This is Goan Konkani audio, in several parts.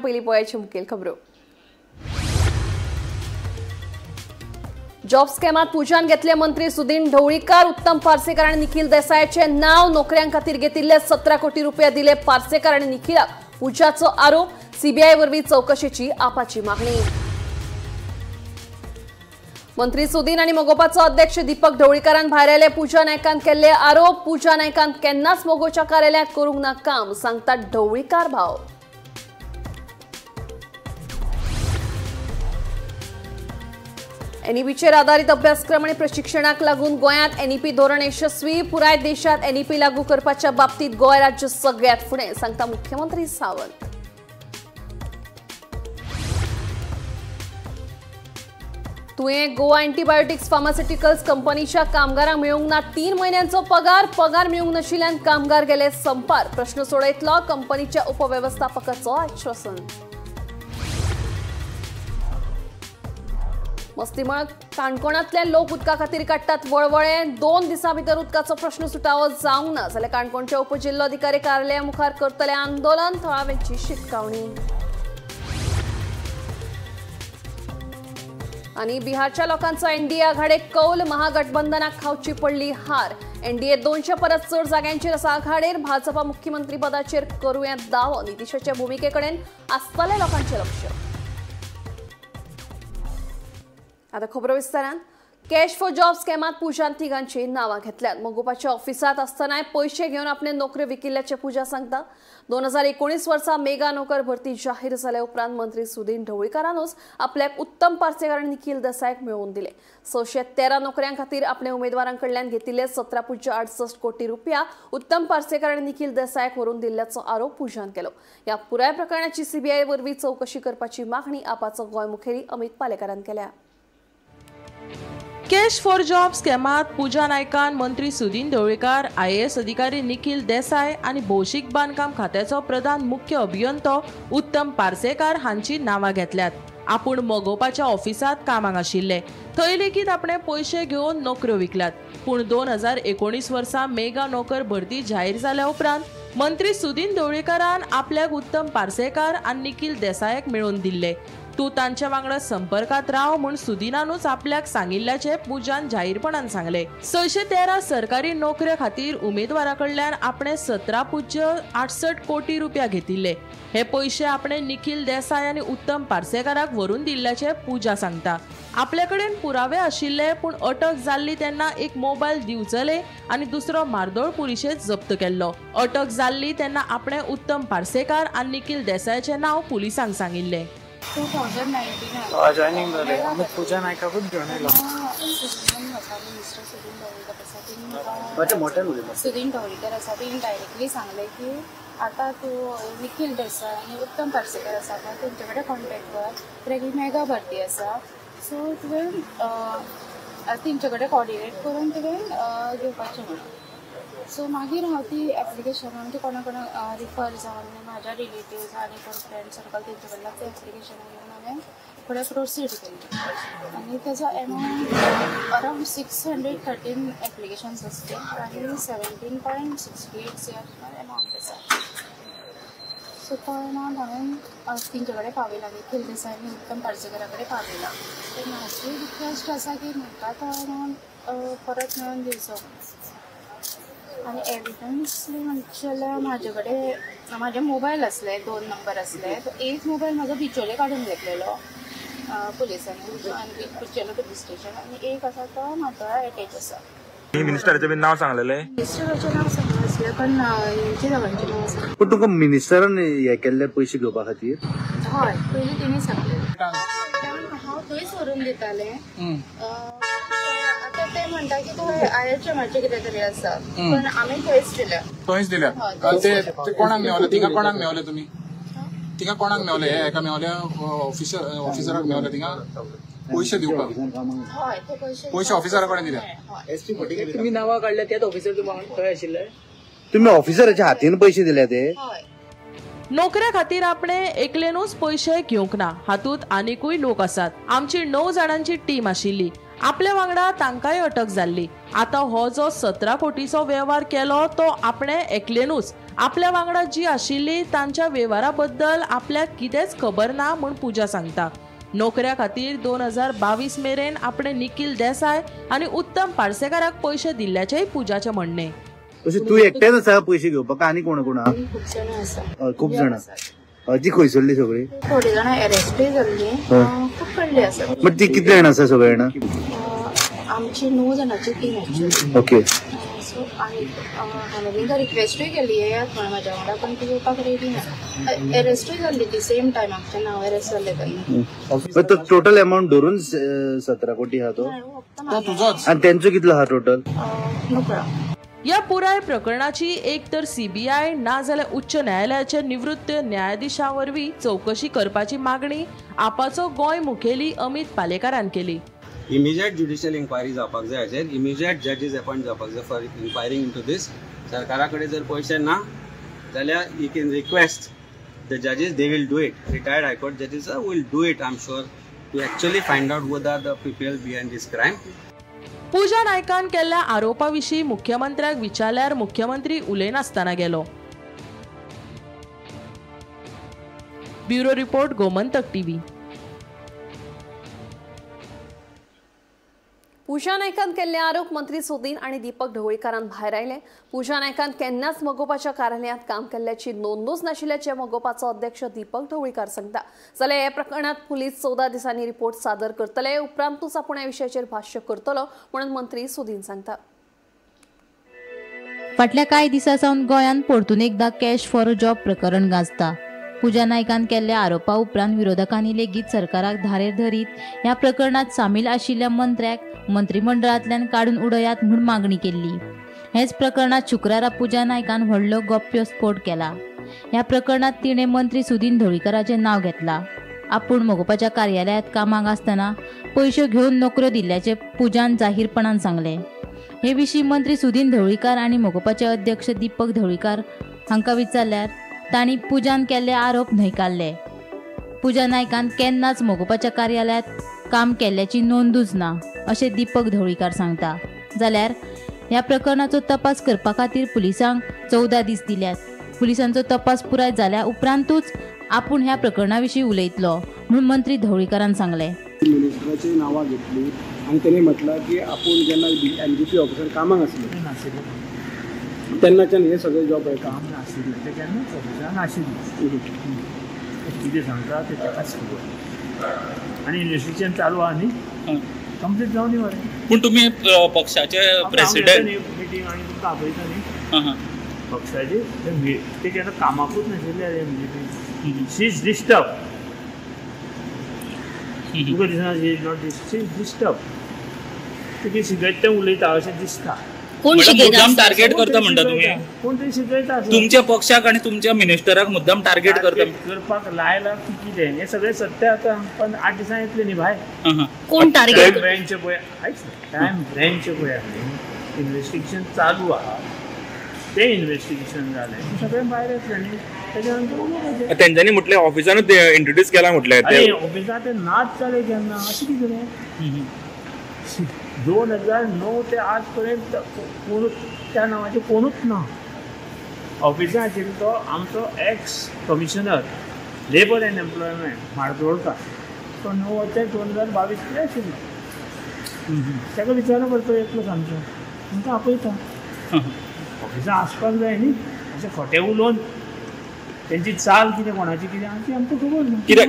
पयलीं पळयाची मुखेल खबरो. जॉब स्कॅमात पुजान घेतले मंत्री सुदिन ढवळीकर, उत्तम पार्सेकर आनी निखिल देसायाचे नाव. नोकऱ्यां खातीर घेतिल्ले 17 कोटी रुपया दिले पार्सेकर आनी निखिलाक. पुजाचो आरोप, सीबीआय वरवीं चवकशेची आपाची मागणी. मंत्री सुदिन आनी मगोपाचो अध्यक्ष दीपक ढवळीकरान भायर आयले पूजा नायकान केल्ले आरोप. पूजा नायकान केन्नाच मगोच्या कार्यालयांत करूंक ना काम, सांगतात ढवळीकार भाव. एनईपीचेर आदारीत अभ्यासक्रम आनी प्रशिक्षणाक लागून गोंयांत एनईपी धोरण यशस्वी. पुराय देशांत एनईपी लागू करपाच्या बाबतींत गोंय राज्य सगळ्यांत फुडें, सांगता मुख्यमंत्री सावंत. तुयें गोवा अँटीबायोटिक्स फार्मास्युटिकल्स कंपनीच्या कामगारांक मेळूंक ना 3 म्हयन्यांचो पगार. पगार मेळूंक नाशिल्ल्यान कामगार गेले संपार. प्रश्न सोडयतलो कंपनीच्या उपवेवस्थापकाचो आश्वासन. मस्तीमळ काणकोणांतले लोक उदका खातीर काडटात वळवळे. 2 दिसां भितर उदकाचो प्रश्न सुटावो जावंक ना जाल्यार काणकोणच्या उपजिल्लोधिकारी कार्यालया मुखार करतले आंदोलन. थळाव्यांची शिटकावणी. आनी बिहारच्या लोकांचो एनडीए आघाडेक कौल. महागठबंधनाक खावची पडली हार. एनडीए 200 परस चड जाग्यांचेर आसा आघाडेर. भाजपा मुख्यमंत्रीपदाचेर करूं येता दावो. नितीशाच्या भुमिके कडेन आसतलें लोकांचें लक्ष. आतां खबरो विस्तारान. कॅश फॉर जॉब स्कॅमात पूजान तिगांची नांवां घेतल्यात. मगोपाच्या ऑफिसांत आसतनाय पयशे घेवन आपणे नोकऱ्यो विकिल्ल्याचें पूजा सांगता. 2019 वर्सा मेगा नोकर भरती जाहीर जाल्या उपरांत मंत्री सुदिन ढवळीकारानूच आपल्याक उत्तम पार्सेकर आनी निखिल देसायाक मेळोवन दिले. 613 नोकऱ्यां खातीर आपणे उमेदवारां कडल्यान घेतिल्ले 17.68 कोटी रुपया उत्तम पार्सेकर आनी निखिल देसायाक व्हरून दिल्ल्याचो आरोप पूजान केलो. ह्या पुराय प्रकरणाची सीबीआय वरवीं चवकशी करपाची मागणी आपाचो गोंय मुखेली अमित पालेकारान केल्या. कॅश फॉर जॉब स्कॅमात पूजा नायकान मंत्री सुदिन ढवळीकार, आयएएस अधिकारी निखिल देसाय आनी भौशीक बांदकाम खात्याचो प्रधान मुख्य अभियंतो उत्तम पार्सेकार हांची नांवां घेतल्यात. आपूण मगोपाच्या ऑफिसांत कामाक आशिल्ले, थंय लेगीत आपणे पयशे घेवन नोकऱ्यो विकल्यात. पूण 2019 वर्सा मेगा नोकर भरती जाहीर जाल्या उपरांत मंत्री सुदिन ढवळीकारान आपल्याक उत्तम पार्सेकार आनी निखिल देसायाक मेळोवन दिल्ले. तूं तांच्या वांगडा संपर्कात राव म्हूण सुदिनानूच आपल्याक सांगिल्ल्याचें पूजान जाहीरपणान सांगलें. 613 सरकारी नोकऱ्या खातीर उमेदवारा कडल्यान आपणे 17.68 कोटी रुपया घेतिल्ले. हे पयशे आपणे निखिल देसाय आनी उत्तम पार्सेकाराक व्हरून दिल्ल्याचें पूजा सांगता. आपल्या कडेन पुरावे आशिल्ले, पूण अटक जाल्ली तेन्ना एक मोबायल दिवचले आनी दुसरो मार्दोळ पुलिशेंत जप्त केल्लो. अटक जाल्ली तेन्ना आपणे उत्तम पार्सेकार आनी निखिल देसायाचें नांव पुलिसांक सांगिल्लें. 2019 जॉइनिंग जालें. अमित पूजा नायकाकूच घेवन आयलो. सुदिन ढवळीकर आसा तेणी डायरेक्टली सांगलें की आतां तूं निखिल देसाय आनी उत्तम पार्सेकर आसा पळय तेंचे कडेन कॉन्टेक्ट कर, कित्याक ही मेगा भरती आसा, सो तुवें तेंचे कडेन कॉर्डिनेट करून तुवें घेवपाचें म्हणून. सो मागीर हांव ती एप्लिकेशनां म्हणजे कोणा कोणाक रिफर जावन म्हाज्या रिलेटिव्स आनी कोण फ्रेंड सर्कल तेंचे कडल्यान ते एप्लिकेशनां घेवन हांवें फुडें प्रोसीड केलें. आनी तेजो एमावंट अरावंड 613 एप्लिकेशन्स आसले आनी 17.68 CR amount आसा. सो तो एमावंट हांवें तेंचे कडेन पावयला, निखिल देसाय आनी उत्तम पार्सेकरा कडेन पावयला. सो म्हाजी रिक्वेस्ट आसा की म्हाका तो एमावंट परत मेळोवन दिवचो. आनी एविडन्स म्हणचे जाल्यार म्हाजे कडेन म्हाजे मोबायल आसले, 2 नंबर आसले. तो एक मोबायल म्हाजो बिचोले काडून घेतलेलो पुलिसांनी आनी बिचोले पुलीस स्टेशन, आनी एक आसा तो म्हाका एटॅच आसा. मिनिस्टराचें बी नांव सांगलेलें? मिनिस्टराचें नांव सांगनासलें, पण हेंचे दोगांचें नांव सांगलें. पूण तुमकां मिनिस्टरान हें केल्ले पयशे घेवपा खातीर? हय, पयलीं तेणी सांगलें. हांव थंयच व्हरून दितालें. आतां ते म्हणटा की थंय आयएचएमाचें कितें तरी आसा, पण आमी थंयच दिल्या. थंयच दिल्या. ते कोणाक मेवले? तिंगा कोणाक मेवले तुमी? तिंगा कोणाक मेवले? हे एका मेवल्या ऑफिसराक मेवले तिंगा पयशे दिवपाक? हय, ते पयशे पयशे ऑफिसरा कडेन दिल्या. तुमी नांवां काडल्या त्याच ऑफिसर थंय आशिल्ले? तुम्ही ऑफिसराच्या हातीन पैसे दिले ते? हय. नोकऱ्या खातीर आपणे एकलेनूच पयशे घेवंक ना, हातूंत आनिकूय लोक आसात. आमची 9 जाणांची टीम आशिल्ली, आपल्या वांगडा तांकांय अटक जाल्ली. आतां हो जो 17 कोटीचो वेव्हार केलो तो आपणे एकलेनूच आपल्या वांगडा जी आशिल्ली तांच्या वेव्हारा बद्दल आपल्याक कितेंच खबर ना म्हूण पूजा सांगता. नोकऱ्या खातीर 2022 मेरेन आपणे निखिल देसाय आनी उत्तम पार्सेकाराक पयशे दिल्ल्याचेय पूजाचें म्हणणें. तशें तूं एकटेच आसा पयशे घेवपाक आनी कोण कोण? खूब जाणां आसा. खूब जाणां. जी खंयसरली सगळी? थोडी जाणां एरेस्टूय जाल्ली, खूब कडली आसा. बट ती कितले जाणां आसा सगळे जाणां? आमची 9 जाणांची टीम एक्चुअली. ओके. सो आनी हांवें तांकां रिक्वेस्टूय केली येयात म्हण म्हाज्या वांगडा, पण ती येवपाक रेडी ना. एरेस्टूय जाल्ली ती सेम टायमाक तेन्ना हांव एरेस्ट जाल्लें तेन्ना. टोटल अमाउंट धरून 17 कोटी आहा तो तुजोच. आनी तेंचो कितलो आहा टोटल? नकळो. या पुराय प्रकरणाची एक तर सीबीआय ना जाल्यार उच्च न्यायालयाच्या निवृत्त न्यायाधीशा वरवीं चवकशी करपाची मागणी आपाचो गोंय मुखेली अमित पालेकारान केली. इमिजिएट ज्युडिशियल इन्क्वायरी जावपाक जाय हाचेर, इमिजिएट जजीस अपॉयंट जावपाक जाय फॉर इन्क्वायरींग इनटू दीस. सरकारा कडेन जर पयशे ना जाल्यार you can request the जजीस, they will do it. Retired high court जजीस will do it, I am sure, to actually find out who are the people behind this crime. Pooja नायकान केल्ल्या आरोपा विशीं मुख्यमंत्र्याक विचारल्यार मुख्यमंत्री उलयनासतना गेलो. Bureau report, Gomantak TV. Pooja नायकान केल्ले आरोप मंत्री सुदीन आनी दीपक ढवळीकारान भायर आयले. पूजा नायकान केन्नाच मगोपाच्या कार्यालयांत काम केल्ल्याची नोंदूच नाशिल्ल्याचें मगोपाचो अध्यक्ष दीपक ढवळीकार सांगता. जाल्यार ह्या प्रकरणांत पुलीस 14 दिसांनी रिपोर्ट सादर करतले, उपरांतूच आपूण ह्या विशयाचेर भाश्य करतलो म्हणून मंत्री सुदीन सांगता. फाटल्या कांय दिसां सावन गोंयांत परतून एकदां कॅश फॉर जॉब प्रकरण गाजता. पूजा नायकान केल्ल्या आरोपा उपरांत विरोधकांनी लेगीत सरकाराक धारेर धरीत ह्या प्रकरणांत सामील आशिल्ल्या मंत्र्याक मंत्रिमंडळांतल्यान काडून उडयात म्हूण मागणी केल्ली. हेच प्रकरणांत शुक्रारा पूजा नायकान व्हडलो गोप्य स्फोट केला. ह्या प्रकरणांत तिणें मंत्री सुदीन ढवळीकाराचें नांव घेतलां. आपूण मगोपाच्या कार्यालयांत कामाक आसतना पयशे घेवन नोकऱ्यो दिल्ल्याचें पूजान जाहीरपणान सांगलें. हे विशीं मंत्री सुदीन ढवळीकार आनी मगोपाचे अध्यक्ष दीपक ढवळीकार हांकां विचारल्यार तांणी पूजान केल्ले आरोप न्हयकारले. पूजा नायकान केन्नाच मगोपाच्या कार्यालयांत काम केल्ल्याची नोंदूच ना अशें दीपक ढवळीकार सांगता. जाल्यार ह्या प्रकरणाचो तपास करपा खातीर पुलिसांक 14 दीस दिल्यात. पुलिसांचो तपास पुराय जाल्या उपरांतूच आपूण ह्या प्रकरणा विशीं उलयतलो म्हूण मंत्री ढवळीकारान सांगलें. मिनिस्टराची नांवां घेतली आनी तेणी म्हटलां की आपूण जेन्ना एमजीपी ऑफिसर कामाक आसलो तेन्नाच्यान हे सगळे जॉब काम नाशिल्लें, ते केन्नाच ऑफिसान नाशिल्लें. कितें सांगता तें ताकाच खबर. आनी इन्वेस्टिगेशन चालू आहा न्ही, कंप्लीट जावं दी मरे. पूण तुमी पक्षाचे प्रेसिडेंट मिटींग आनी तुमकां आपयता न्ही पक्षाचे, ते केन्ना कामाकूच नाशिल्ले एमजीपी. She is disturb, तुका दिसना she is not, she is disturb. ते शिकयता तें उलयता अशें दिसता. कोण मुद्दाम टार्गेट करता म्हणटा तुमी? कोण तरी शिकयता तुमच्या पक्षाक आनी तुमच्या मिनिस्टराक मुद्दाम टार्गेट करता करपाक लायला की कितें हें सगळें सत्य आतां. पण 8 दिसांनी येतलें न्ही भायर. कोण टार्गेट? ब्रँच पळय, क्रायम ब्रँच पळय इन्वेस्टिगेशन चालू आहा, तें इन्वेस्टिगेशन जालें सगळें भायर येतलें न्ही. तेच्या नंतर उलोवपाचें. तेंच्यांनी म्हटलें ऑफिसानूच इंट्रोड्यूस केला म्हटलें. अरे ऑफिसांत तें नाच जालें केन्ना अशें कितें रे? 2009 ते आज पर्यंत कोणूच त्या नांवाचें कोणूच ना. ऑफिसांत आशिल्लो तो आमचो ex commissioner labour and employment Mardolkar, तो 9 ते 2022 कडेन आशिल्लो. ताका विचारलो पडटा येतलो सामको, तुमकां आपयता. ऑफिसांत आसपाक जाय न्ही, अशें खोटें उलोवन तेंची चाल कितें कोणाची कितें आहा ती आमकां खबर ना. कित्याक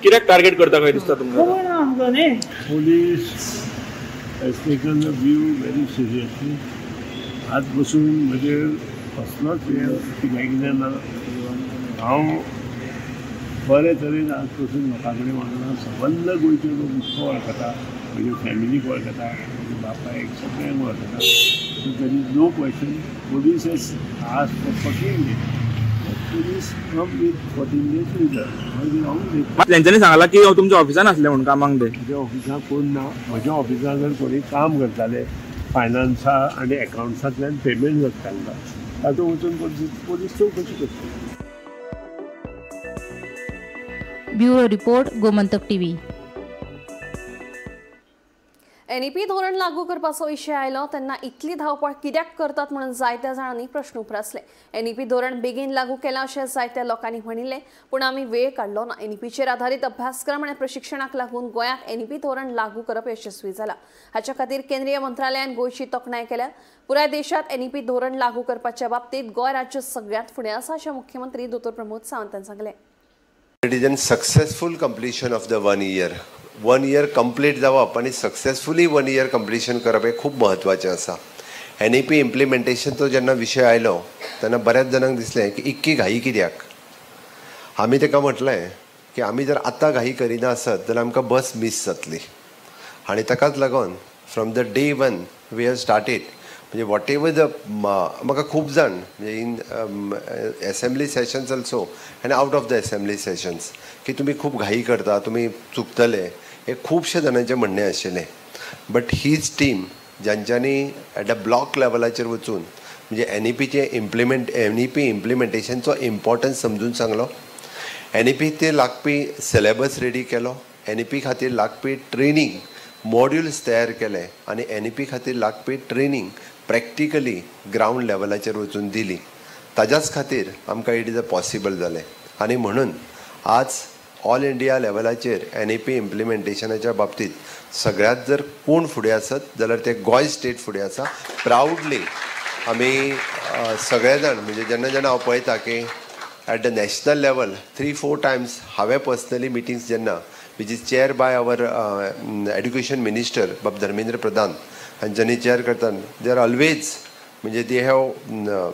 कित्याक टार्गेट करता खंय दिसता तुमकां? खबर ना आमकां न्ही. Police has taken the view very seriously. आज बसून म्हजेर कसलोच हें कितें ना. हांव बरे तरेन आज पसून लोकां कडेन वागना. सबंद गोंयचे लोक म्हाका वळखता, म्हजे फॅमिलीक वळखता, म्हज्या बापायक सगळ्यांक वळखता. So there is no question. Police has asked for 14 days. Police come with 14 days result. मागीर हांव उलयतां. तेंच्यांनी सांगलां की हांव तुमच्या ऑफिसान आसलें म्हणून कामाक ते. म्हज्या ऑफिसाक कोण ना. म्हज्या ऑफिसान जर कोणी काम करताले फायनान्सा आनी एकावंट्सांतल्यान पेमेंट जातालें तातूंत वचून पोलीस चवकशी करता. Bureau report, Gomantak TV. NEP धोरण लागू करपाचो विशय आयलो तेन्ना इतली धांवपळ कित्याक करतात म्हणून जायत्या जाणांनी प्रश्न उप्रासले। एनईपी धोरण बेगीन लागू केलां अशें जायत्या लोकांनी म्हणिल्लें, पूण आमी वेळ काडलो ना। एनईपीचेर आधारीत अभ्यासक्रम आनी प्रशिक्षणाक लागून गोंयांत एनईपी धोरण लागू करप यशस्वी जाला। हाच्या खातीर केंद्रीय मंत्रालयान गोंयची तोखणाय केल्या। पुराय देशांत एनईपी धोरण लागू करपाच्या बाबतींत गोंय राज्य सगळ्यांत फुडें आसा अशें मुख्यमंत्री दोतोर प्रमोद सावंतान सांगलें। It is an successful completion of the 1 year. 1 year complete जावप आनी सक्सेसफुली 1 इयर कंप्लिशन करप हें खूब म्हत्वाचें आसा। एन ई पी इम्प्लिमेंटेशनचो जेन्ना विशय आयलो तेन्ना बऱ्याच जाणांक दिसलें की इतकी घाई कित्याक। आमी ताका म्हटलें की आमी जर आतां घाई करिना आसत जाल्यार आमकां बस मीस जातली आनी ताकाच लागून from the day one we have started. म्हणजे what ever the म्हाका खूब जाण म्हणजे in assembly sessions also आनी out of the assembly sessions की तुमी खूब घाई करता, तुमी चुकतले, हे खुबशे जाणांचें म्हणणें आशिल्लें। बट हीच टीम जांच्यांनी एट अ ब्लॉक लेवलाचेर वचून म्हणजे एन ई पीचें एन ई पी इम्प्लिमेंटेशनचो इम्पॉर्टन्स समजून सांगलो, एन ई पी ते लागपी सिलेबस रेडी केलो, एन ई पी खातीर लागपी ट्रेनींग मॉड्युल्स तयार केले आनी एन ई पी खातीर लागपी ट्रेनींग प्रॅक्टिकली ग्रावंड लेवलाचेर वचून दिली। ताज्याच खातीर आमकां it is a possible जालें आनी म्हणून आज ऑल इंडिया लेवलाचेर एन ई पी इम्प्लिमेंटेशनाच्या बाबतींत सगळ्यांत जर कोण फुडें आसत जाल्यार ते गोंय स्टेट फुडें आसा। प्रावडली आमी सगळे जाण म्हणजे जेन्ना जेन्ना हांव पळयता की at the national level 3-4 times हांवें पर्सनली मिटिंग्स जेन्ना which is chair by our education minister बाब धर्मेंद्र प्रधान हांच्यांनी चेअर करतना they are always म्हणजे they have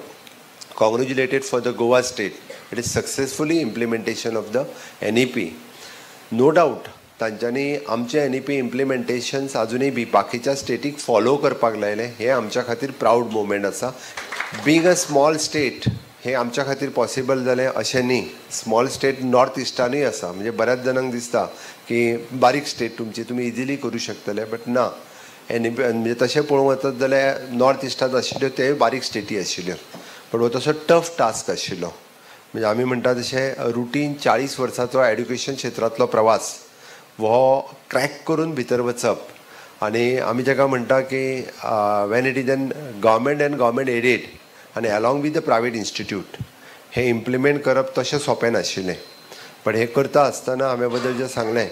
congratulated for the Goa state. It is successfully implementation of the NEP. No doubt तांच्यांनी आमचें एन ई पी इम्प्लिमेंटेशन्स आजुनूय बी बाकीच्या स्टेटीक फॉलो करपाक लायलें, हें आमच्या खातीर प्रावड मुवमेंट आसा। बींग अ स्मॉल स्टेट हें आमच्या खातीर पॉसिबल जालें अशें न्ही। स्मॉल स्टेट नॉर्थ इस्टानूय आसा, म्हणजे बऱ्याच जाणांक दिसता की बारीक स्टेट तुमची, तुमी इजिली करूं शकतले, बट ना। एन ई पी म्हणजे तशें पळोवंक वचत जाल्यार नॉर्थ इस्टांत आशिल्ल्यो त्योय बारीक स्टेटी आशिल्ल्यो, बट हो तसो टफ टास्क आशिल्लो। म्हणजे आमी म्हणटा तशें रुटीन 40 वर्सांचो एड्युकेशन क्षेत्रांतलो प्रवास हो क्रॅक करून भितर वचप आनी आमी जाका म्हणटा की when it is an government and government aided आनी along with the private institute हें इम्प्लिमेंट करप तशें सोंपें नाशिल्लें। बट हें करता आसतना हांवें बद्दल जें सांगलें,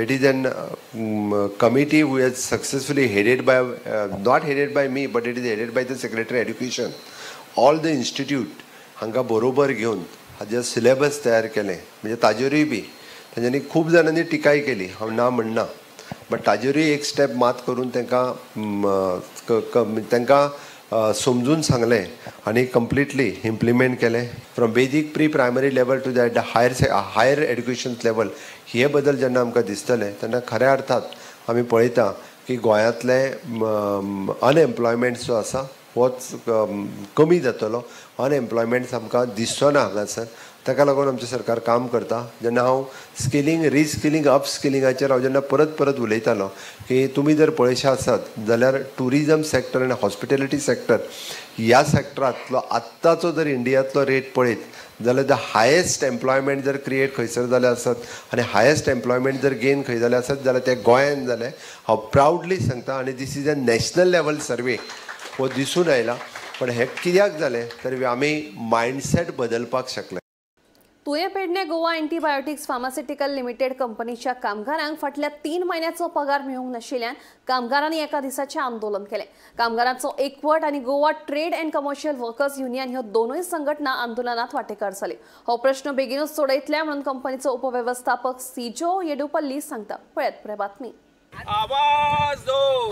it is an committee who has successfully headed by not headed by me but it is headed by the secretary education, all the institute हांकां बरोबर घेवन हाजें सिलेबस तयार केलें। म्हणजे ताजेरूय बी तांच्यांनी खूब जाणांनी टिकाय केली, हांव ना म्हणना, बट ताजेरूय एक स्टेप मात करून तांकां तांकां समजून सांगलें आनी कंप्लिटली इम्प्लिमेंट केलें। From basic pre primary level to that higher education level हे बदल जेन्ना आमकां दिसतले तेन्ना खऱ्या अर्थात आमी पळयता की गोंयांतले अनएम्प्लॉयमेंट जो आसा होच कमी जातलो। अनएम्प्लॉयमेंट आमकां दिसचो ना हांगासर, ताका लागून आमचें सरकार काम करता। जेन्ना हांव स्किलींग, रिस्किलींग, अपस्किलिंगाचेर हांव जेन्ना परत परत उलयतालो की तुमी जर पळयशे आसत जाल्यार ट्युरिजम सेक्टर आनी हॉस्पिटेलिटी सेक्टर ह्या सेक्टरांतलो आत्ताचो जर इंडियांतलो रेट पळयत जाल्यार the highest employment जर क्रिएट खंयसर जालें आसत आनी हायेस्ट एम्प्लॉयमेंट जर गेन खंय जालें आसत जाल्यार तें गोंयान जालें, हांव प्रावडली सांगता। आनी this is a national level survey हो दिसून आयला। पण हें कित्याक जालें तर आमी मायंडसेट बदलपाक शकले। तुयें Pedne Goa antibiotics pharmaceutical limited कंपनीच्या कामगारांक फाटल्या 3 म्हयन्याचो पगार मेळूंक नाशिल्ल्यान कामगारांनी एका दिसाचें आंदोलन केलें। कामगारांचो एकवट आनी Goa trade and commercial workers union ह्यो दोनूय संघटना आंदोलनात वांटेकार जाल्यो। हो प्रश्न बेगीनूच सोडयतले म्हणून कंपनीचो उपवेवस्थापक सिजो येडुपल्ली सांगता। पळयात पुराय बातमी। आवाज दो,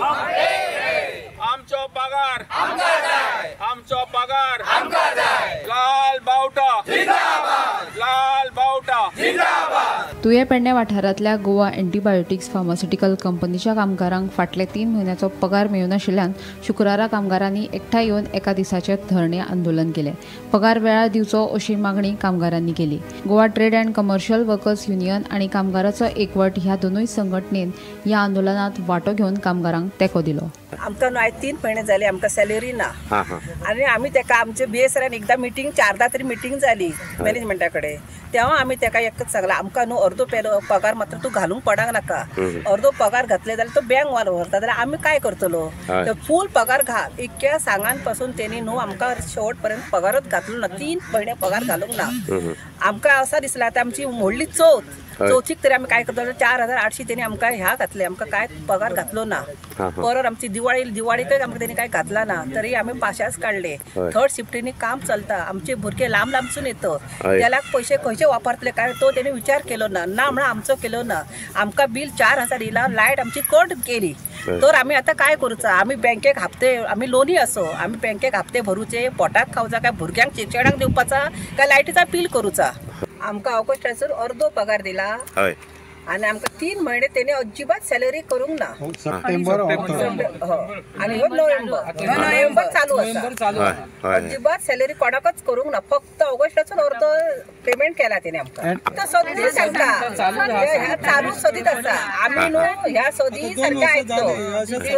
आमचो पगार आमकां जाय, आमचो पगार आमकां जाय, लाल बावटा जिंदाबाद, लाल बावटा जिंदाबाद। तुयें पेडणे वाठारांतल्या गोवा एंटीबायोटिक्स फार्मास्युटिकल कंपनीच्या कामगारांक फाटले 3 म्हयन्याचो पगार मेळनाशिल्ल्यान शुक्रारा कामगारांनी एकठांय येवन एका दिसाचें धरणे आंदोलन केलें। पगार वेळार दिवचो अशी मागणी कामगारांनी केली। Goa trade and commercial workers union आनी कामगाराचो एकवट ह्या दोनूय संघटनेन ह्या आंदोलनात वांटो घेवन कामगारांक तेंको दिलो। आमकां न्हू आयज 3 म्हयने जाले आमकां सॅलरी ना आनी आमी तेका आमचे बीएसआरान एकदां मिटींग 4दा तरी मिटींग जाली मॅनेजमेंटा कडेन, तेव्हा आमी तेका एकच सांगलां आमकां न्हू अर्दो पगार मात्र तूं घालूंक पडांक नाका. अर्दो पगार घातले जाल्यार तो बँक व्हरता जाल्यार आमी काय करतलो? फूल पगार घाल. इतक्या सांगान पासून तेणी न्हू आमकां शेवट पर्यंत पगारच घातलो ना. 3 म्हयने पगार घालूंक ना. आमकां असा दिसला आतां आमची व्हडली चवथ, चवथीक तरी आमी काय करतलो? 4800 तेणी आमकां ह्या घातले, आमकां काय पगार घातलो ना. परत आमची दिवाळी, दिवाळीकय आमकां तेणी काय घातला ना, तरी आमी पाशाच काडले. थर्ड शिफ्टीनी काम चलता, आमचे भुरगे लांब लांबसून येतात, त्याला पैसे खंयचे वापरतले काय तो तेणी विचार केलो ना. ना म्हणून आमचो केलो ना. आमकां बील 4000 येयला, लायट आमची कट केली. तर आमी आतां काय करूचा? आमी बँकेक हप्ते, आमी लोनी असो, आमी बँकेक हप्ते भरूचे, पोटाक खावचा काय भुरग्यांक शिक्षणाक दिवपाचा काय लायटीचा बिल करूचा? आमकां ऑगस्टाचो अर्दो पगार दिला आनी आमकां 3 म्हयने तेणी अजिबात सॅलरी करूंक ना. सप्टेंबर आनी हो नोव्हेंबर चालू आसा, अजिबात सॅलरी कोणाकच करूंक ना. फक्त ऑगस्टाचो अर्दो पेमेंट केला तेणी आमकां. तो सदी सांगता ह्या चालू सदीत आसा. आमी न्हू ह्या सदी सारकें आयकतो.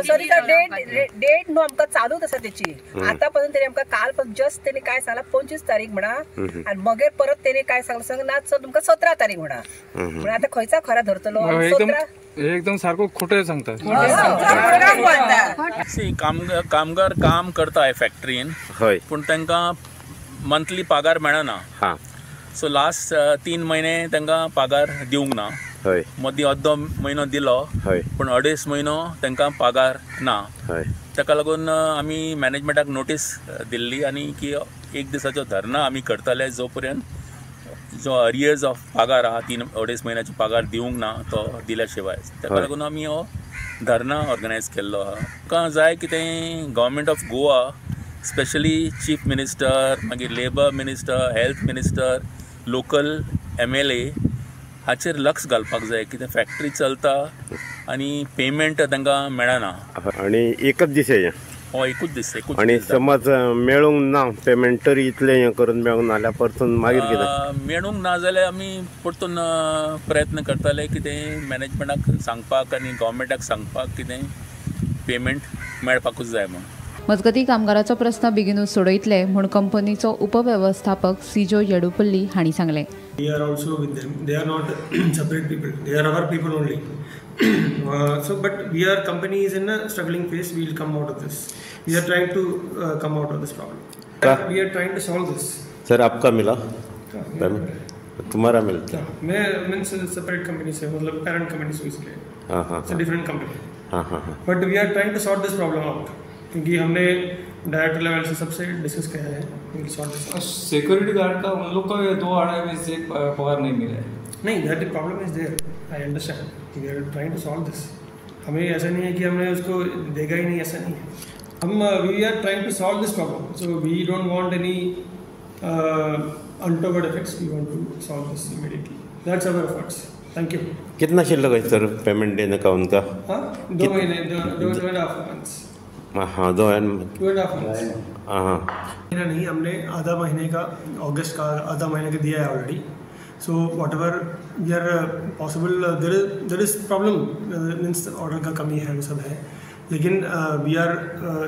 सदीचा डेट न्हू आमकां चालूच आसा तेची. आतां पर्यंत तेणी आमकां काल जस्ट तेणी काय सांगला 25 तारीख म्हणा, आनी मगीर परत तेणी काय सांगला सांग ना सर तुमकां 17 तारीख म्हणा. म्हणून आतां खंयचा खरा धरतलो? एकदम सारखं खोटे सांगता. कामगार काम करता फॅक्टरीन, पूण तांकां मंथली पगार मेळना. सो लास्ट 3 म्हयने तांकां पगार दिवंक ना. मदीं अर्दो म्हयनो दिलो, पूण 2.5 म्हयनो तांकां पगार ना. ताका लागून आमी मॅनेजमेंटाक नोटीस दिल्ली आनी की एक दिसाचो धरना आमी करतले जो पर्यंत जो अरियर्स ऑफ पगार आहा 3-2.5 म्हयन्याचो पगार दिवंक ना तो दिल्या शिवाय. ताका लागून आमी हो धरना ऑर्गनायज केल्लो आहा. आमकां जाय कितें government of Goa, specially chief minister, मागीर labour minister, health minister, local MLA हाचेर लक्ष घालपाक जाय. कितें फॅक्टरी चलता आनी पेमेंट तांकां मेळना. आनी एकच दीस हें हो एकूच दीस, एकूच. आनी समज मेळूंक ना पेमेंट तरी इतलें हें करून मेळूंक ना जाल्यार परतून मागीर कितें? मेळूंक ना जाल्यार आमी परतून प्रयत्न करतले कितें मॅनेजमेंटाक सांगपाक आनी गव्हर्मेंटाक सांगपाक कितें पेमेंट मेळपाकूच जाय म्हणून. मजगतीं कामगाराचो प्रस्न बेगीनूच सोडयतले म्हूण कंपनीचो उपवेवस्थापक सिजो येडुपल्ली हांणी सांगलें. We are also with them. They are not separate people. They are our people only. So, but we are company is in a struggling phase. We will come out of this. We are trying to come out of this problem. We are trying to solve this. Sir, आपका मिला? तुम्हारा मिलता? मैं means separate company से, मतलब parent company से इसलिए. हाँ हाँ. It's a different company. हाँ हाँ हाँ. But we are trying to sort this problem out. क्योंकि हमने डायरेक्टर लेवल से सबसे डिस्कस किया है. सिक्योरिटी गार्ड का उन लोग का 2-2.5 महीने से पगार नहीं मिला है. नहीं, that problem is there, I understand. We are trying to solve this. हमें ऐसा नहीं है कि हमने उसको देखा ही नहीं, ऐसा नहीं है. हम we are trying to solve this problem. So we don't want any untoward effects. We want to solve this immediately. That's our efforts. Thank you. कितना शिल्लक है सर पेमेंट देने का उनका? हाँ, 2 महीने, 2.5 मंथ्स. हाँ, 2.5 मंथ्स. हाँ, महीना नहीं, हमने आधा महीने का, अगस्त का आधा महीने का दिया है already. So whatever we are possible, there is problem means order का कमी है, वो सब है, लेकिन we are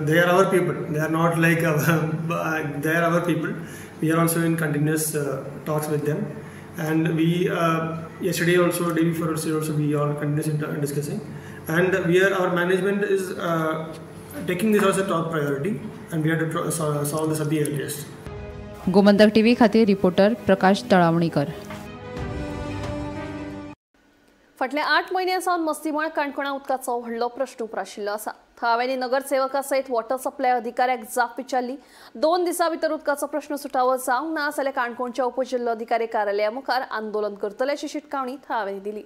they are our people, they are not like they are our people. We are also in continuous talks with them, and we yesterday also, day before also, we are continuously discussing, and we are, our management is taking this as a top priority, and we have to solve this at the earliest. Gomantak TV खातीर रिपोर्टर प्रकाश तळावणीकर. फाटल्या 8 म्हयन्यां सावन मस्तीमळ काणकोणा उदकाचो व्हडलो प्रश्न उप्राशिल्लो आसा. थळाव्यांनी नगरसेवका सयत वॉटर सप्लाय अधिकाऱ्याक जाप विचारली. 2 दिसां भितर उदकाचो प्रश्न सुटावो जावंक ना जाल्यार काणकोणच्या उपजिल्लोधिकारी कार्यालया मुखार आंदोलन करतले अशी शिटकावणी थळाव्यांनी दिली.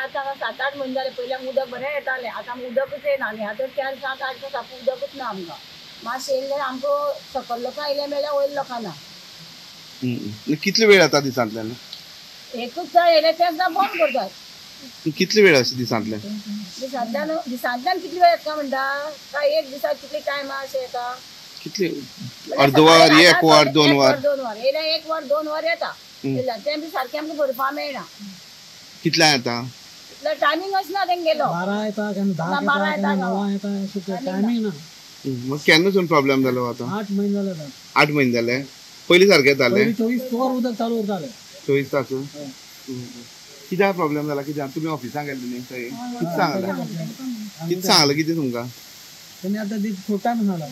आतां 7-8 म्हयने जाले, पयलीं आमकां उदक बरें येतालें, आतां आमकां उदकूच येना. आनी आतां 4-7-8 दीस उदकूच ना आमकां. मातशें येयलें आमकां सकयल लोकां येयलें मेळ्ळें, वयर लोकां ना. कितले वेळ येता दिसांतल्यान? एकूच येयलें तेन्ना बंद करतात. कितले वेळ अशें दिसांतल्यान? दिसांतल्यान दिसांतल्यान कितले वेळ येता म्हणटा? काय एक दिसाक कितले टायम अशें येता? कितले? अर्द वर, एक वर, 2 वर? 2 वर येयलें, 1 वर 2 वर येता. तें बी सारकें आमकां भरपा मेळना. कितल्या येता? टायमिंग ना तेंगेलो, 12 येता केन्ना 10 येता केन्ना 9 येता, टायमिंग ना. मग केन्नासून प्रॉब्लेम जालो आतां? 8 म्हयने जाले. 8 म्हयने जाले. पयलीं सारकें येतालें? 24 वर उदक चालू उरतालें. 24 तास. कित्याक प्रॉब्लेम जाला? कित्याक तुमी ऑफिसाक गेल्ले न्ही थंय? कितें सांगलें? कितें सांगलें कितें तुमकां? तेणी आतां सोडटा म्हूण सांगलां.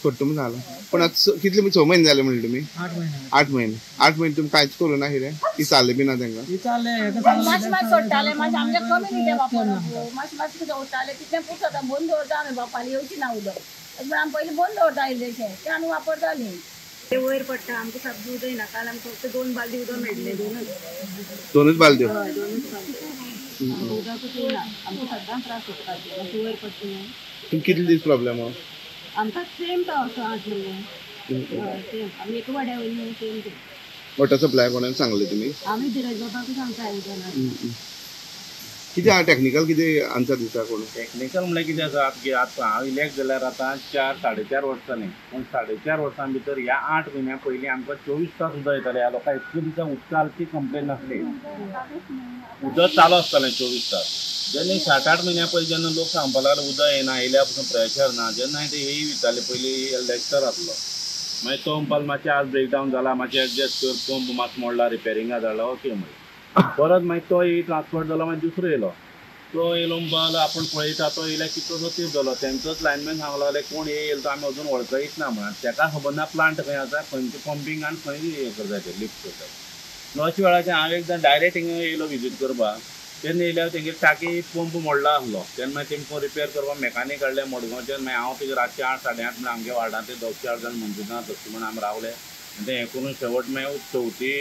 सोडटा म्हूण सांगलां. पूण आतां कितले 6 म्हयने जाले म्हणले तुमी? 8 म्हयने. 8 म्हयने. 8 म्हयने तुमी कांयच करूं ना कितें? विचारलें बी ना तांकां? विचारलें. मातशें मातशें सोडटाले, मातशें आमचें कमी न्ही तें वापरप, मातशें मातशें कितें उरतालें तितलें पुरता. बंद दवरता आमी, बाबा फाल्यां येवची ना उदक अशें म्हणून आमी पयलीं बंद दवरता इल्लेशें, तें आमी वापरतालीं. ते वयर पडटा आमकां सामकें उदक येना. काल आमकां फक्त 2 बालदी उदक मेळटलें. दोनूच बालद्यो? हय, 2च बालद्यो. उदकूच येना आमकां, सद्दां त्रास सोंसपाचे. मातशें वयर पडटा न्हू. तुमकां कितले दीस प्रॉब्लेम हो? आमकां सेम तो असो 8 म्हयने. हय सेम. आमी एका वाड्या वयली न्हू, सेम ते. वॉटर सप्लाय कोणाक सांगलें तुमी? आमी धीरज बाबाकूच सांगता आयदनां. कितें आहा टॅक्निकल कितें आन्सर दिता कोण? टॅक्निकल म्हणल्यार कितें आसा की आतां हांव इलेक्ट जाल्यार आतां 4-4.5 वर्सां जालीं, पूण 4.5 वर्सां भितर ह्या 8 म्हयन्या पयलीं आमकां 24 तास उदक येतालें. ह्या लोकांक इतले दिसा उदकाची कंप्लेन नासली, उदक चालू आसतालें 24 तास. जेन्ना 7-8 म्हयन्या पयलीं जेन्ना लोक सांगपाक लागले उदक येना, येयल्या पसून प्रेशर ना, जेन्ना हांवें ते येई विचारलें, पयलीं लेक्चर आसलो, मागीर तो म्हणपाक मातशें आज ब्रेकडावन जाला, मातशें एडजस्ट कर, पंप मातसो मोडला, रिपेरिंगा धाडला, ओके म्हणलें. परत मागीर तो ट्रान्सफर जालो, मागीर दुसरो येयलो, तो येयलो म्हणपाक आपूण पळयता, तो येयल्यार कितलोसो तेंप जालो. तेंचोच लायनमॅन सांगलो लागले कोण येयलो तो आमी अजून वळखयत ना म्हणून, ताका खबर ना प्लांट खंय आसा, खंयचें पंपींग आनी खंय हें करता तें लिफ्ट करता. अशा वेळाचेर हांव एकदां डायरेक्ट हिंगा येयलो विजीट करपाक, तेन्ना येयल्यार तेंगेर टाकी पंप मोडला आसलो. तेन्ना मागीर तेमकां रिपेर करपाक मॅकानीक हाडले मडगांवच्यान. मागीर हांव तेजे रातचे 8-8:30 म्हळ्यार आमगे वार्डांत ते 2-4 जाण मंजुनाथ दत्त म्हण आमी रावले. आनी तें हें करून शेवट मागीर चवथी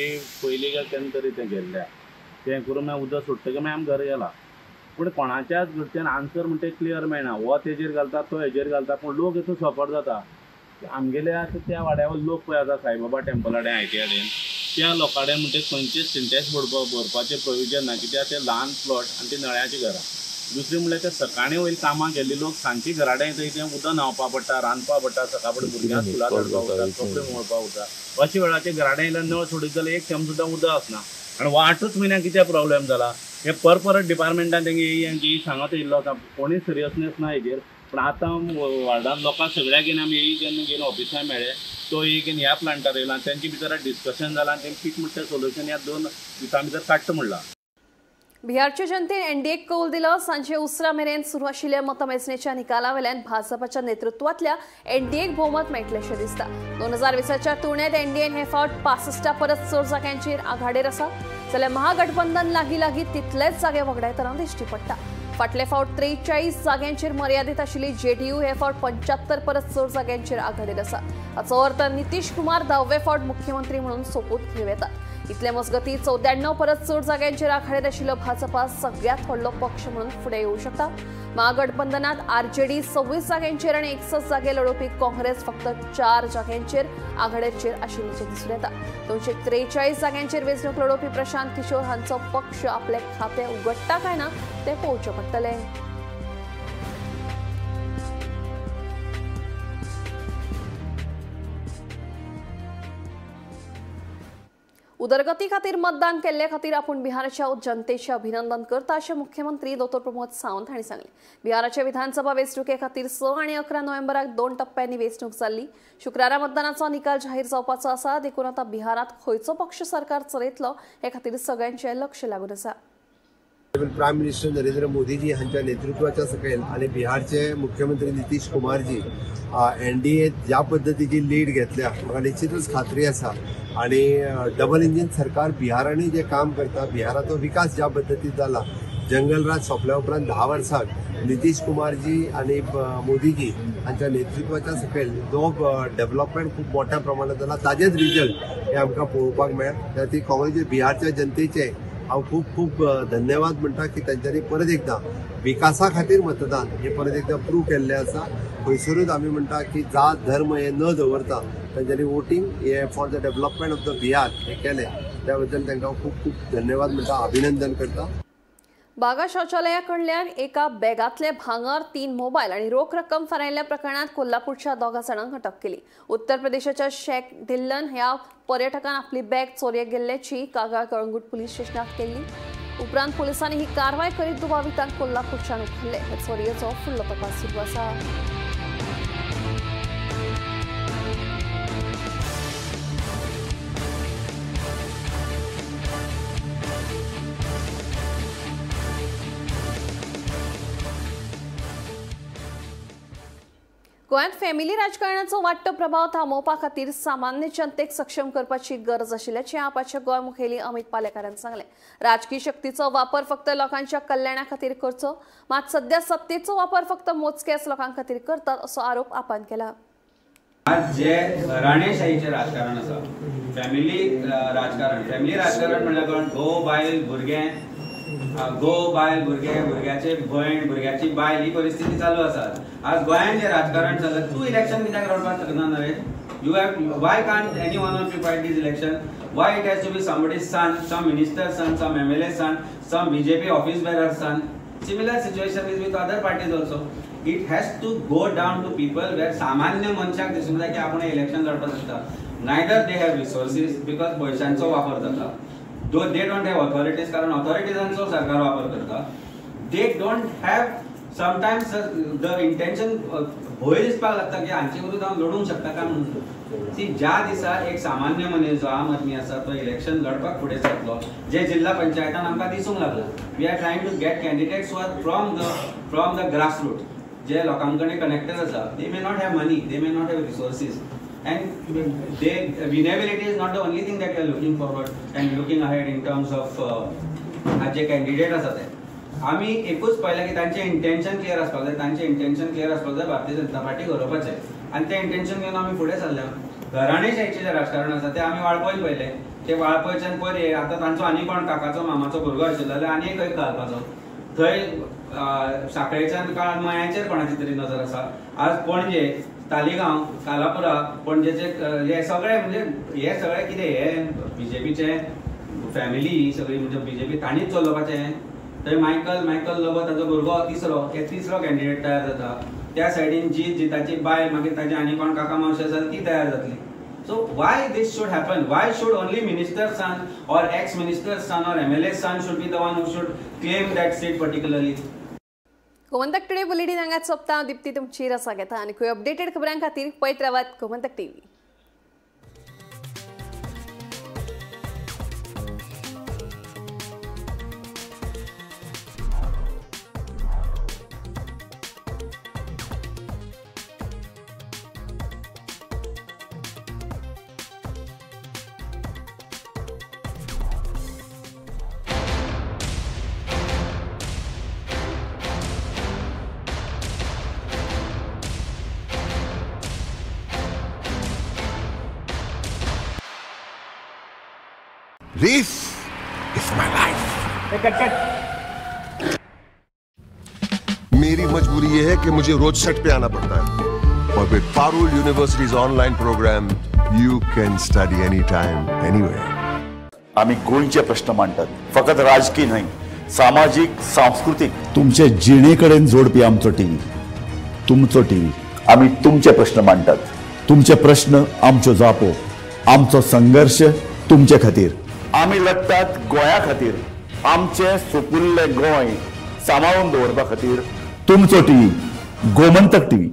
पयलीं काय केन्ना तरी तें गेल्लें, तें करून मागीर उदक सोडटकीर मागीर आमी घरा गेला. पूण कोणाच्याच कडच्यान आन्सर म्हणटा क्लियर मेळना, हो तेजेर घालता, तो हेजेर घालता, पूण लोक हितून सफर जाता. आमगेले आतां त्या वाड्यावर लोक पळय आसा साईबाबा टेम्पला कडेन, I T I कडेन, त्या लोकां कडेन म्हणटा खंयचेच सिंटेक्स भरपाचें प्रोविजन ना, कित्याक ते ल्हान प्लॉट आनी ते नळ्याचीं घरां. दुसरें म्हणल्यार ते सकाळीं वयले कामाक गेल्ले लोक सांजचे घरा कडेन थंय तें उदक न्हांवपा पडटा, रांदपा पडटा, सकाळ फुडें भुरग्यांक स्कुलाक धाडपा पडटा, कपडे मोळपा पडटा. अशा वेळाचेर घरा कडेन येयल्यार नळ सोडीत जाल्यार एक थेंब सुद्दां उदक आसना. आनी 8च म्हयन्याक कितें प्रॉब्लेम जाला हे परत डिपार्टमेंटान तेंगे सांगत येयल्लो आसा, कोणूय सिरियसनेस ना हेजेर. पूण आतां वार्डान लोकांक सगळ्याक घेवन आमी येई जेन्ना घेवन ऑफिसान मेळ्ळे, तो एक घेवन ह्या प्लांटार येयला, तेंचे भितर डिस्कशन जालां आनी तेंकां कितें म्हणटा तें सोल्युशन ह्या 2 दिसां भितर काडटा म्हणलां. बिहारच्या जनतेन एनडीएक कौल दिलो. सांजे उसरा मेरेन सुरू आशिल्ल्या मतमेजणेच्या निकालावेल्यान भाजपाच्या नेतृत्वांतल्या एनडीएक भोवमत मेळटलेंशें दिसता. 2020च्या तुळनेत एनडीएन हे फावट 65 परस चड जाग्यांचेर आघाडेर आसा, जाल्यार महागठबंधन लागीं लागीं तितलेच जागे वगडायतना दिश्टी पडटा. फाटले फावट 43 जाग्यांचेर मर्यादीत आशिल्ली जेडीयू हे फावट 75 परस चड जाग्यांचेर आघाडेर आसा. हाचो अर्थ नितीश कुमार 10वे फावट मुख्यमंत्री म्हणून सोपूत घेवं येतात. इतले मजगती 94 परस चड जाग्यांचेर आघाडेर आशिल्लो भाजपा सगळ्यांत व्हडलो पक्ष म्हणून फुडें येवं शकता. महागठबंधनात आरजेडी 26 जाग्यांचेर आनी 61 जागे लढोवपी काँग्रेस फक्त 4 जाग्यांचेर आघाडेचेर आशिल्ल्याचें दिसून येता. 243 जाग्यांचेर वेंचणूक लढोवपी प्रशांत किशोर हांचो पक्ष आपलें खातें उगडटा काय ना तें पळोवचें पडटलें. उदरगती खातीर मतदान केल्ले खातीर आपूण बिहाराच्या जनतेचे अभिनंदन करता अशें मुख्यमंत्री डॉ प्रमोद सावंत हांणी सांगलें. बिहाराच्या विधानसभा वेंचणुके खातीर 6 आनी 11 नोव्हेंबराक 2 टप्प्यांनी वेंचणूक जाल्ली. शुक्रारा मतदानाचो निकाल जाहीर जावपाचो आसा, देखून आतां बिहारांत खंयचो पक्ष सरकार चलयतलो हे खातीर सगळ्यांचें लक्ष लागून आसा. प्रायम मिनिस्टर नरेंद्र मोदीजी हांच्या नेतृत्वाच्या सकयल आणि बिहारचे मुख्यमंत्री नितीश कुमारजी एनडीए ज्या पद्दतीची लीड घेतल्या म्हाका निश्चितच खात्री आसा. आणि डबल इंजिन सरकार बिहारांनी जे काम करता, बिहाराचो विकास ज्या पद्दतीन जाला, जंगलराज सोंपल्या उपरांत 10 वर्सांक नितीश कुमारजी आणि मोदीजी हांच्या नेतृत्वाच्या सकयल जो डेव्हलपमेंट खूब मोठ्या प्रमाणात जाला ताजेच रिजल्ट हे आमकां पळोवपाक मेळ्ळा. त्या खातीर काँग्रेस बिहारच्या जनतेचे हांव खूब खूब धन्यवाद म्हणटा की तांच्यांनी परत एकदां विकासा खातीर मतदान हे परत एकदां प्रूव केल्लें आसा. खंयसरूच आमी म्हणटा की जात धर्म हे न दवरता तांच्यांनी वोटींग हे for the development of the Bihar हे केलें, त्या बद्दल तांकां खूब खूब धन्यवाद म्हणटा, अभिनंदन करता. बागा शौचालया कडल्यान एका बॅगांतले भांगर, 3 मोबायल आनी रोख रक्कम फारायिल्ल्या प्रकरणांत कोल्हापूरच्या 2 जाणांक अटक केली. उत्तर प्रदेशाच्या शेख ढिल्लन ह्या पर्यटकान आपली बॅग चोरयेक गेल्ल्याची कागाळ कळंगूट पुलीस स्टेशनात केल्ली. उपरांत पोलिसांनी ही कारवाय करीत दुबावितांक कोल्हापूरच्यान उखल्ले. हे चोरयेचो फुडलो तपास सुरू आसा. गोंयांत फॅमिली राजकारणाचो वाडटो प्रभाव थांबोवपा खातीर सामान्य जनतेक सक्षम करपाची गरज आशिल्ल्याचें आपाचे गोंय मुखेली अमित पालेकारान सांगलें. राजकी शक्तीचो वापर फक्त लोकांच्या कल्याणा खातीर करचो, मात सध्या सत्तेचो वापर फक्त मोजक्याच लोकां खातीर करतात असो आरोप आपान केला. आज जे घराणेशाहीचें राजकारण आसा, फॅमिली राजकारण, फॅमिली राजकारण म्हणल्यार कोण घोव बायल भुरगें, घोव बायल भुरगे, भुरग्याचे भयण, भुरग्याची बायल, ही परिस्थिती चालू आसा. आज गोंयांत जें राजकारण चल्लां, तूं इलेक्शन कित्याक लढपाक शकना Naresh? You have why can't any one of you fight this election? Why it has to be somebody's son, some minister son, some MLA son, some BJP office bearer son? Similar situation is with other parties also. It has to go down to people where सामान्य मनशाक दिसूंक जाय की आपूण इलेक्शन लढपाक शकता. Neither they have resources because पयशांचो वापर जाता. Though they don't have authorities, कारण ऑथॉरिटीजांचो सरकार वापर करता. They don't have sometimes the intention, भंय दिसपाक लागता की हांचे विरुद्ध हांव लढूंक शकता काय म्हणून. सी ज्या दिसा एक सामान्य मनीस जो आम आदमी आसा तो इलेक्शन लढपाक फुडें सरतलो, जे जिल्हा पंचायतान आमकां दिसूंक लागला. We are trying to get candidates who are from the grassroot, जे लोकां कडेन कनेक्टेड आसा. They may not have money, they may not have resources, and they winnability is not the only thing that we are looking forward and looking ahead in terms of J candidate आसा ते. आमी एकूच पळयलां की तांचें इंटेन्शन क्लियर आसपाक जाय, तांचें इंटेन्शन क्लियर आसपाक जाय भारतीय जनता पार्टी गरोवपाचें, आनी तें इंटेन्शन घेवन आमी फुडें सरल्या. घराणेशाहीचें जें राजकारण आसा तें आमी वाळपयन पळयलें, ते वाळपयच्यान पयर आतां तांचो आनी कोण काकाचो मामाचो भुरगो आशिल्लो जाल्यार आनी एक घालपाचो, थंय साखळेच्यान काळ मयांचेर कोणाची तरी नजर आसा. आज पणजे, तालिगांव, कालापुरा, पणजेचे हे सगळे म्हणजे हे सगळे कितें हे बीजेपीचे फॅमिली सगळी म्हणजे बीजेपी तांणीच चलोवपाचें. थंय मायकल लोबो ताजो भुरगो तिसरो, हे तिसरो कॅन्डिडेट तयार जाता. त्या सायडीन जीत, जिताची बायल, मागीर ताजी आनी कोण काका मावशी आसा ती तयार जातली. So why this should happen? Why should only minister son or ex minister son or MLA son should be the one who should claim that seat particularly? Gomantak today bulletin हांगाच सोंपता. दीप्ती तुमची रसा घेता आनी खंय अपडेटेड खबरां खातीर पळयत रावात Gomantak TV. This is my life. Cut cut. मेरी मजबूरी ये है कि मुझे रोज सेट पे आना पड़ता है, और with Parul University's online program, you can study anytime, anywhere. आम्ही गोंयचे प्रश्न मांडतात, फकत राजकीय न्हय, सामाजीक, सांस्कृतीक, तुमचे जिणेकडेन जोडपी आमचो टीव्ही, तुमचो टीव्ही. आम्ही तुमचे प्रश्न मांडतात, तुमचे प्रश्न आमच्यो जापो, आमचो संघर्ष तुमचे खातीर. आमी लढतात गोंया खातीर, आमचें सुपुल्लें गोंय सांबाळून दवरपा खातीर. तुमचो टीव्ही, गोमंतक टीव्ही.